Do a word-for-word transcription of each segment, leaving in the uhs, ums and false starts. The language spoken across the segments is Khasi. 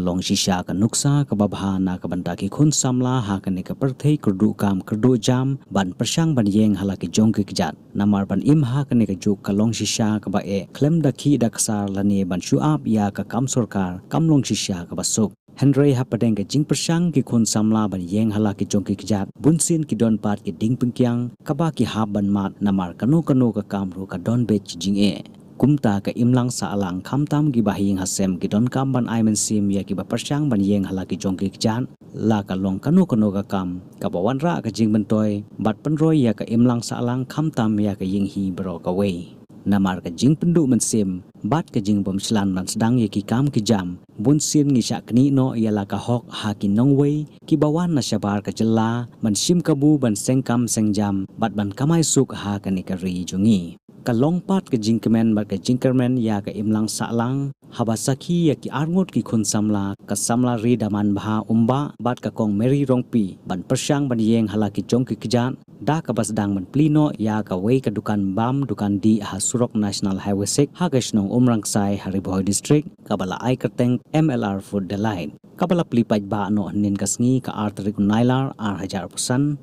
Long shisha ka nuksa kaba bha na ka bynta ki khun samla ha kane ka pyrthei kyrduh kam kyrduh jam ban pyrshang ban ïeng ha la ki jong ki kjat. Namar ban im ha kane ka juk ka long shisha kaba eh, khlem da khih da ksar lane ban shu ap ïa ka kam sorkar kam long shisha kaba suk. Hynrei hapdeng ka jingpyrshang ki khun samla ban ïeng ha la ki jong ki kjat, bunsien ki don pat ki ding pynkiang kaba ki hap ban mad, namar kano kano ka kam ruh ka don beit ki jingeh. Kumta ka imlang sahlang khamtam kiba ha ïing ha sem ki donkam ban ai mynsiem ïa kiba pyrshang ban ïeng ha la ki jong ki kjat, la ka long kano kano ka kam kaba wanrah ka jingmyntoi bad pynroi ïa ka imlang sahlang khamtam ïa ka ïing hi baroh kawei. Namar ka jingpynduh mynsiem bad ka jingbym shlan ban sdang ïa ki kam ki jam, bunsien ngi shah knieh noh ïa la ka hok ha ki nongwei kiba wan na shabar ka jylla ban shim kabu ban seng kam seng jam bad ban kamai suk ha kane ka ri jong ngi. Ka long pat ka jingkmen bad ka jingkyrmen ïa ka imlang sahlang haba sakhi ïa ki arngut ki khun samla, ka samla Ri Daman Bha Umbah bad ka Kong Mary Rongpi ban pyrshang ban ïeng ha la ki jong ki kjat, da kaba sdang ban plie noh ïa kawei ka dukan bam dukan dih ha surok National Highway six ha ka shnong Umrangsai ha Ri Bhoi District, kaba la ai kyrteng M L R Food Delight. Kaba la plie paidbah noh hynnin ka sngi ka ar tarik u Nailar ar hajar arphew san.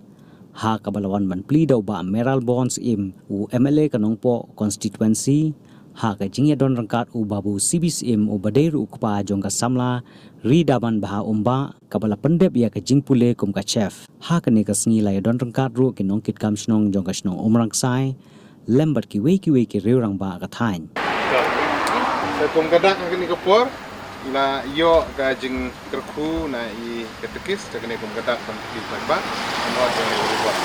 Ha kaba la wan ban plie da u Bah Mayralborn Syiem, u M L A ka Nongpoh constituency, ha ka jingïadon ryngkat u Babu C B Syiem uba dei ruh u kpa jong ka samla Ri Daman Bha Umbah, kaba la pyndep ïa ka jingpule kum ka chef. Ha kane ka sngi la ïadon ryngkat ruh ki nongkitkam shnong jong ka shnong Umrangsai lem bad kiwei kiwei ki riew rangbah ka thaiñ. Te kum ka dak ha kane ka por la ïoh ka jingkyrkhu na i katekis, te kane kum ka dak ban plie paidbah. Kum ot jong i riwot.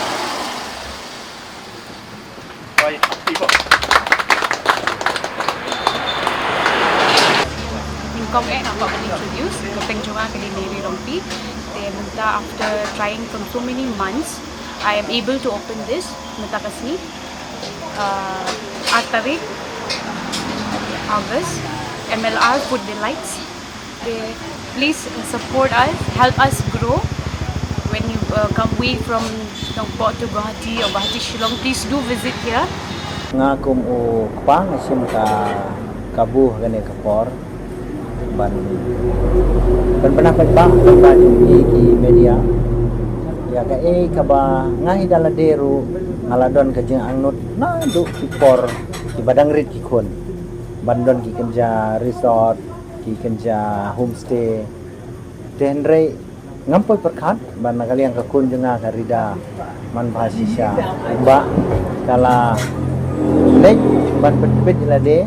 Nyngkong eh nga kwah ban introduce, kyrteng jong nga ka dei Mary Rongpi. Te mynta after trying from so many months, I am able to open this mynta ka sngi. Uh, ar tarik August, M L R Food Delights. Okay, please, uh, support us, help us grow. When you, uh, come way from Nongpoh to Guwahati or Guwahati Shillong, please do visit here. Nga kum u kpa nga shim ka kabu ha kane ka por ban, ban pynbna paidbah, paidbah jong ki media ïa kaei kaba nga hi da lade ruh nga la don ka jingangnud naduh ki por kiba dang rit ki khun ban don ki kynja resort, ki kynja homestay. Te hynrei ngam poi pyrkhat ba na ka liang ka khun jong nga ka Ri Daman Bha shisha ba ka la leit ban pyntbit ïa lade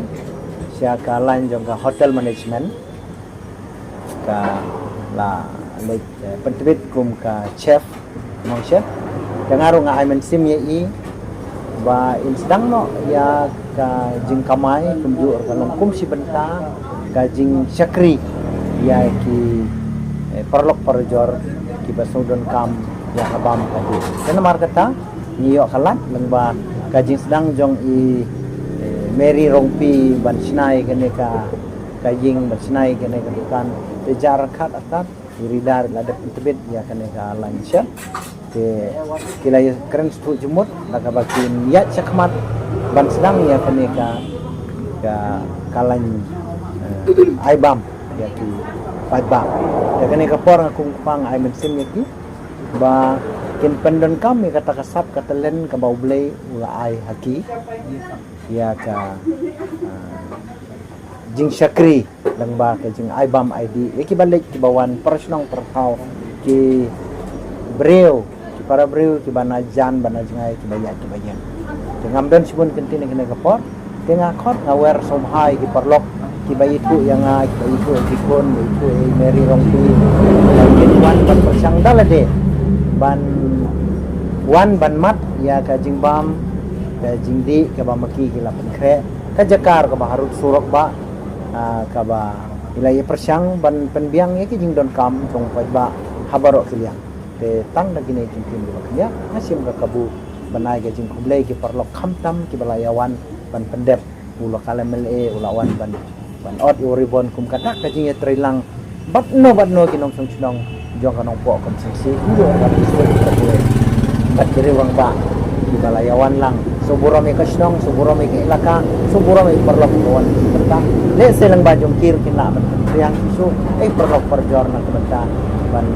sha ka line jong ka hotel management. Ka la leit, eh, pyntbit kum ka chef, nong chef. Te nga ruh nga ai mynsiem ïa i ba in sdang noh ïa ka jingkamai kumjuh ruh ka long kum shi bynta ka jingshakri ïa ki, eh, paralok parajor kiba sngewdonkam ïa ka bam ka dih. Te namar kata ngi ïoh ka lad lyngba ka jingsdang jong i, eh, Mary Rongpi ban shna ïa kane ka, ka ïing, ban shna ïa kane ka dukan. Te jar khat artat i Ri Daman la dep pyntbit ïa kane ka line chef. Te ki la ïakren sngewthuh jingmut da kaba kin ïaid shakhmat ban sdang ïa kane ka, ka, ka line, eh, ai bam ïa ki paidbah. Ïa kane ka por nga kum u kpa nga ai mynsiem ïa ki ba kin pyndonkam ïa kata ka sap ka talent kaba U Blei u la ai ha ki ïa ka, eh, jingshakri lyngba ka jingai bam ai dih ïa kiba leit kiba wan, para shnong para thaw, ki briew, ki para briew kiba na jan ba na jngai, kiba ïaid kiba ïeng. Te ngam don shibun kyntien ha kane ka por. Te nga khot nga wer sngewbha ïa ki paralok kiba ithuh ïa nga, kiba ithuh ïa ki khun, kiba ithuh ïa i Mary Rongpi, ba kin wan ban pyrshang da lade ban wan ban mad ïa ka jingbam, ka jingdih kaba ma ki ki la pynkhreh. Ka jaka kaba harud surok ba, ah, kaba i la ïa pyrshang ban pynbiang ïa ki jingdonkam jong paidbah ha baroh ki liang. Te tang da kine ki ktien kiba khyndiat nga shim ka kabu ban ai ka jingkhublei ki paralok khamtam kiba la ïa wan ban pyndep, u local M L A u la wan ban, ban ot ïa u ribbon kum ka dak ka jingïatreilang bad no bad no ki nongshong shnong jong ka Nongpoh Constituency, kumjuh ka district ka Ri. Bad ki riew rangbah kiba la ïa wan lang. Sngewburom ïa ka shnong, sngewburom ïa ka ilaka, sngewburom ïa ki paralok kiba wan ki bynta. Lehse lyngba jong ki ruh kin lah ban Riang ki shu, eh, paralok parajor na ka bynta ban,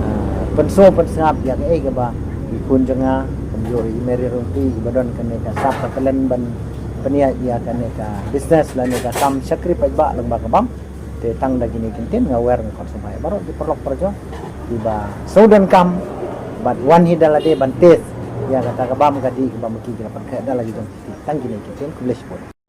ah, pynsngew pynsngap ïa kaei kaba i khun jong nga, kumjuh i Mary Rungpi, iba don kane ka sap ka talent ban pynïaid ïa kane ka business lane ka kam shakri paidbah lyngba ka bam. Te tang da kine ki ktien nga wer nga khot sngewbha ïa baroh ki paralok parajor kiba sngewdonkam bad wan hi da lade ban test ïa kata ka bam ka dih kaba ma ki ki la pynkhreh da la ki jong ki. Tang kine ki ktien, khublei shibun.